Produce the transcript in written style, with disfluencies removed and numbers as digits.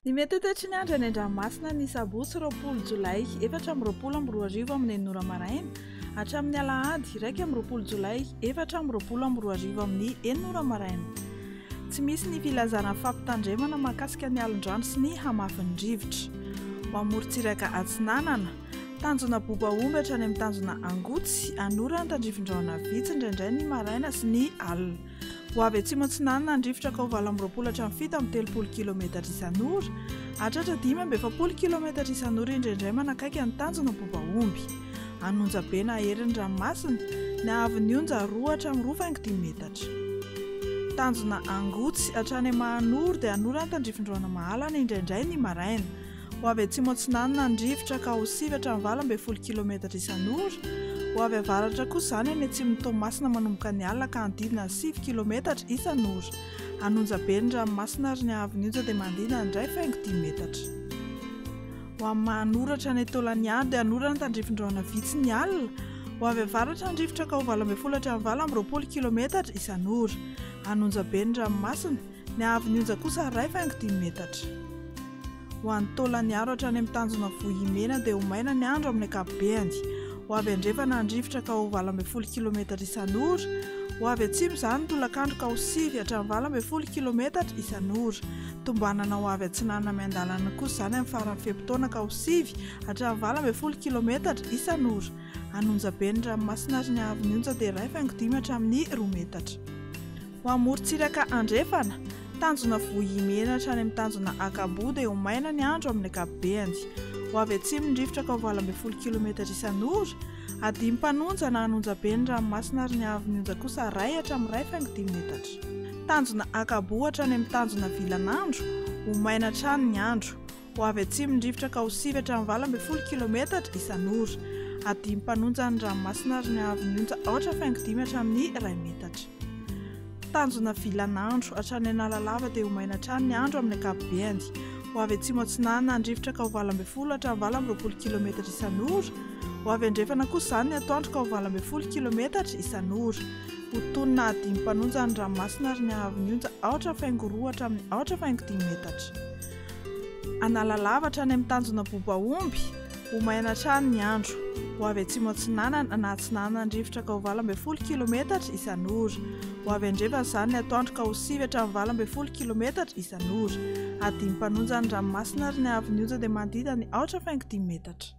Ny mety ho toetry ny andro any an-dranomasina ny sabotsy 20 jolay 2024 amin'ny enina ora maraina hatramin'ny alahady 21 jolay 2024 amin'ny enina ora maraina. Tsy misy ny filazana fampitandremana mahakasika ny alon-drano sy ny hamafin'ny rivotra. Ho amorontsiraka atsinanana, tanjona Bobaomby hatrany amin'ny tanjona Angotsy, Anorana tandrifin-drahona vitsy indraindray ny maraina sy ny alina. Ho avy atsimo atsinanana ny rivotra ka ho 28 hatramin'ny 37 kilometatra isan'ora, hahatratra 45 kilometatra isan'ora indraindray manakaiky ny tanjona Bobaomby. An'onja be na herin'ny ranomasina, ny haavon'ny onja 2 hatramin'ny 2 faingo dimy metatra. Tanjona Angotsy hatrany Mahanoro dia hanorana tandrifin-drahona mahalana indraindray ny maraina. Ho avy atsimo atsinanana ny rivotra ka ho sivy hatramin'ny 18 kilometatra isan'ora. Ho avy avaratra kosa izany any atsimon'i Toamasina manomboka ny alina ka hanodidina ny sivy kilometatra isan'ora. Hanonja be ny ranomasina ary ny haavon'ny onja dia manodidina ny iray faingo dimy metatra. Ho amin'ny mahanoratra any Taolagnaro dia hanorana tandrifin-drahona vitsy ny alina. Ho avy avaratra ny rivotra ka ho 18 hatramin'ny 28 kilometatra isan'ora. Hanonja be ny ranomasina. Ny haavon'ny onja kosa iray faingo dimy metatra. Ho an'i Taolagnaro hatrany amin'ny tanjona Vohimena dia ho maina ny andro amin'ny ankapobeny. Ho avy andrefana ny rivotra ka ho 18 kilometatra isan'ora. Ho avy atsimo izany ny tolakandro ka ho sivy hatramin'ny 18 kilometatra isan'ora. Tombanana ho avy atsinanana miandalana kosa izany amin'ny faran'ny fe-potoana ka ho sivy hatramin'ny 18 kilometatra isan'ora. An'onja be ny ranomasina ary ny haavon'ny onja dia iray faingo dimy hatramin'ny roa metatra. Ho amorontsiraka andrefana, tanjona Vohimena hatrany amin'ny tanjona Ankaboa dia ho maina ny andro amin'ny ankapobeny. Ho avy atsimo ny rivotra ka ho 18 kilometatra isan'ora, hadimy mpanonja na hanonja be ny ranomasina ary ny haavon'ny onja kosa iray hatramin'ny iray faingo dimy metatra. Tanjona Ankaboa hatrany amin'ny tanjona Vilanandro, ho maina hatrany ny andro. Ho avy atsimo ny rivotra ka ho sivy hatramin'ny 18 kilometatra isan'ora. Hadimy mpanonja ny ranomasina ary ny haavon'ny onja aotra faingo dimy hatramin'ny iray metatra. Tanjona vilan'andro hatrany Analalava dia ho maina hatrany ny andro amin'ny ankapobeny. Ho avy atsimo atsinanana ny rivotra ka ho 18 hatramin'ny 28 kilometatra isan'ora. Ho avy andrefana kosa izany ny atoandro ka ho 18 kilometatra isan'ora. Ho tonina hadimy mpanonja ny ranomasina ary ny haavon'ny onja aotra faingo roa hatramin'ny aotra faingo dimy metatra. Analalava hatrany amin'ny tanjona Bobaomby, ho maina hatrany ny andro. Ho avy atsimo atsinanana na atsinanana ny rivotra ka ho 18 kilometatra isan'ora. Ho avy andrefana izany ny atoandro ka ho sivy hatramin'ny 18 kilometatra isan'ora. Hadimy mpanonja ny ranomasina ary ny haavon'ny onja dia manodidina ny aotra faingo dimy metatra.